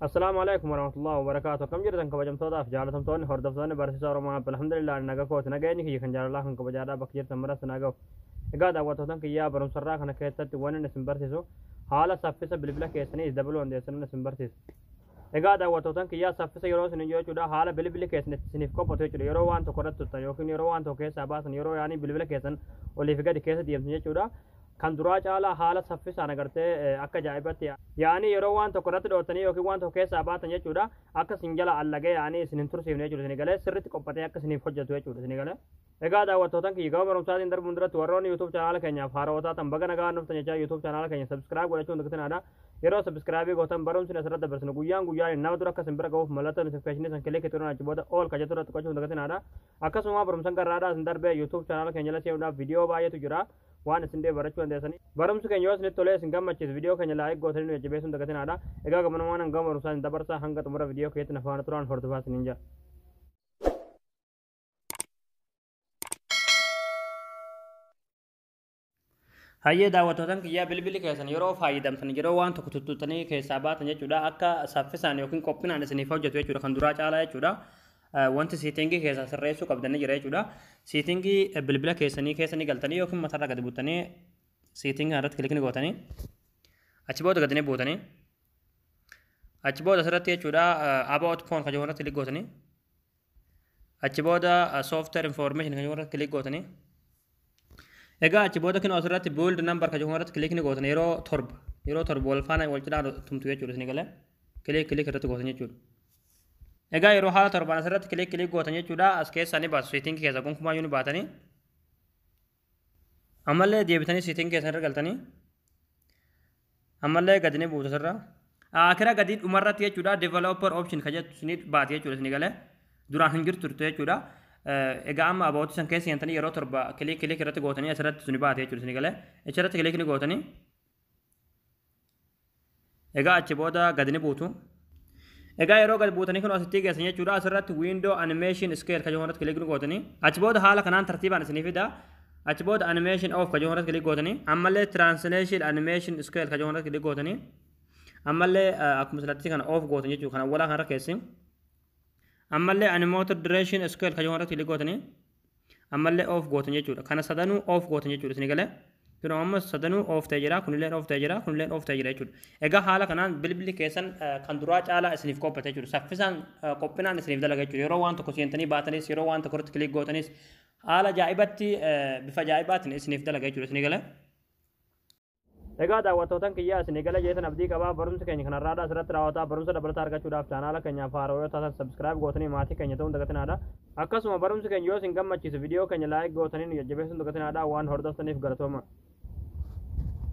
Assalaamu alaikum warahmatullahi wabarakaatu. Akkam jirtan, kabajamtootaaf jaalatamtoonni hordoftoonni Barsiisa Oromoo? Alhamdulillah, naga kooti. Nageenyi kiyya kan jaalalaa kan kabajaadhaa bakka jirtan maratti naa gahu. Egaa daawwattootan kiyyaa, barumsarraa kana keessatti waan inni isin barsiisu haala saffisa bilbila keessanii dabaluu dandeessan isin barsiisa. Egaa daawwattootan kiyyaa, saffisa yeroo isin jechuudha haala bilbilli keessan itti isiniif qophatu jechuudha. Yeroo waan tokko irratti tuttan yookiin yeroo waan tokko keessaa baasan, yeroo yaanii bilbila keessan olii fi gadi keessa deemtan jechuudha. Kan duraa caalaa haala saffisaan agartee akka ajaa'ibatti yaanii yeroo waan tokko irratti dhootanii yookiin waan tokko keessaa baatan jechuudha, akka isin jala allagee yaanii isin hin tursiifne jechuudha. Isin galee sirriitti qophatee akka isiniif hojjetu jechuudha isin galee. Egaa daawwattootan kiyya, gama barumsaatiin darbuun duratti warroonni YouTube chaanaala keenyaaf haarawaa taatan baga nagaan dhuftan jechaa, YouTube chaanaala keenya subscribe godhachuun dagatinaa. Yeroo subscribe gootan barumsi asirratti dabarsinu guyyaan guyyaan nama dura akka isin bira gahuuf mallattoo notification san click turuun achi booda all ka jettu irratti qochuun dagatinaadha. Akkasuma barumsan garraadhaa isin darbee YouTube chaanaala keenya jala seenuudhaaf viidiyoo baay'eetu jira. Waan isin dee barachuu dandeessanii. Barumsi keenya yoo isinitti tolee isin gammachiisu viidiyoo keenya like gootanii nu jajjabeessuun dagatinaadha. Egaa gabanumaan hanga barumsaa isin dabarsaa, hanga xumura viidiyoo keenyatti na faana turaan hordofaa isiniin jira. Hayyee daawwattootan kiyyaa, bilbilli keessan yeroo fayyadamtan, yeroo waan tokko tuttuutanii keessaa baatan jechuudha, akka saffisaan yookiin qophinaan isiniif hojjetu jechuudha, kan duraa caalaa jechuudha. Wanti setting keessaa sirreessuu qabdanii jira jechuudha. Setting bilbila keessanii keessa ni galtanii yookiin matarra gadi buttanii setting irratti click ni gootanii, achi booda gadi ni buutanii, achi booda asirratti jechuudha about phone kan jedhu irratti click gootanii, achi booda software information kan jedhu irratti click gootanii. Egaa achi booda kinoo asirratti build number kan jedhu irratti click ni gootan. Yeroo 7, yeroo 7 wal faana wal cinaa tumtu jechuudha. Isin galee click click irratti gootan jechuudha. Egaa yeroo haala torbaan asirratti click click gootan jechuudha, as keessaa ni baasu. Setting keessa gonkumaayyuu ni baatanii, ammallee deebitanii setting keessa irra galtanii, ammallee gadi ni buutu asirra. Akira gadi dhumarratti jechuudha developer option kan jettu isinii baate jechuudha. Isinii galee duraan hin jirtu turte jechuudha. Egaa amma about san keessa seentanii yeroo 7 click click irratti gootanii asirratti suni baate jechuudha. Isinii galee achirratti click ni gootanii. Egaa achi booda gadi ni buutu. Egaa yeroo gadi buutanii kun asitti geessan jechuudha, asirratti window animation scale kan jedhu irratti click ni gootanii. Achi booda haala kanaan tartiibaan isinii fida. Achi booda animation off kan jedhu irratti click gootanii, ammallee translation animation scale kan jedhu irratti click gootanii, ammallee akkuma silatti kana off gootan jechuudha, kana walaa kanarra keessi. Ammallee animator duration scale kan jedhu irratti click gootanii, ammallee off gootan jechuudha. Kana sadanuu off gootan jechuudha. Isinii galee kun amma sadanuu off ta'ee jira, kunillee off ta'ee jira, kunillee off ta'ee jira jechuudha. Egaa haala kanaan bilbilli keessan kan duraa caalaa isiniif qophate jechuudha. Saffisaan qophinaan isiniif dalaga jechuudha. Yeroo waan tokko seentanii baatanis, yeroo waan tokko irratti click gootanis, haala ajaa'ibatti, bifa ajaa'ibaatiin isiniif dalaga jechuudha. Isinii galee. Egaa daawwattootan kiyyaa, isinii gala jeetan abdii qabaa. Barumsa keenya kanarraadhaa asirratti raawwataa. Barumsa dabalataa argachuudhaaf chaanaala keenyaaf haarawaa yoo taatan subscribe gootanii maatii keenya ta'uun dagatinaadha. Akkasuma barumsi keenya yoo isin gammachiisu viidiyoo keenya like gootanii nu jajjabeessuun dagatinaadha. Waan hordoftaniif galatooma.